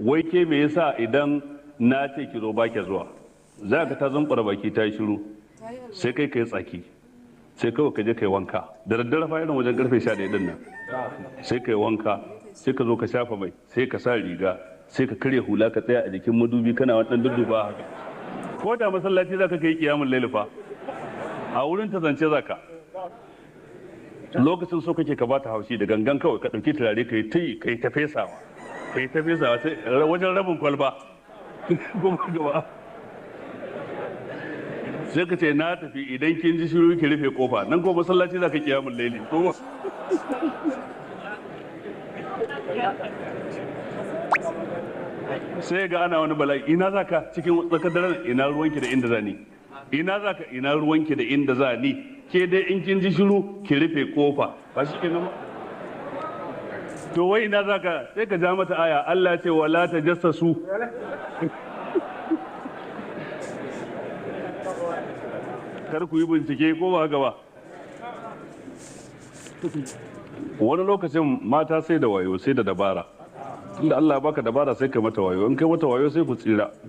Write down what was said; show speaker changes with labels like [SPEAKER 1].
[SPEAKER 1] Wai ke me yasa idan na ce ki zo ba ki zuwa? Za ka ta zumbura baki ta yi shiru, sai kai kai tsaki, sai kawai ka je kai wanka da daddare fa, irin wajen karfe 11 din nan, sai kai wanka, sai ka zo ka shafa mai, sai ka sa riga, sai ka karya hula, ka tsaya a jikin madubi kana wani dan dudduba haka. Ko da masallaci zaka kai kiyamul laili fa, a wurin ta zance zaka lokacin so kake ka bata haushi da gangan, kawai ka dauki turare ka yi ta yi, ka yi ta fesawa, ka yi ta fesawa, sai wajen rabin kwalba kuma gaba sai ka ce na tafi, idan kin ji shiru ki rufe kofa. Nan ko masallaci zaka kiyamul laili ko sai ga ana wani bala'i. Ina zaka cikin tsakar daren? Ina ruwanki da inda zani? Ina zaka? Ina ruwanki da inda zani? Ke dai in kin ji shiru ki rufe kofa, ba shi kenan ba? To wai ina zaka? Sai ka ja mata aya, Allah ce wala tajassasu, kar ku yi bincike, ko ba haka ba? Wani lokacin mata sai da wayo, sai da dabara. Tunda Allah ya baka dabara, sai ka mata wayo. In kai mata wayo, sai ku tsira.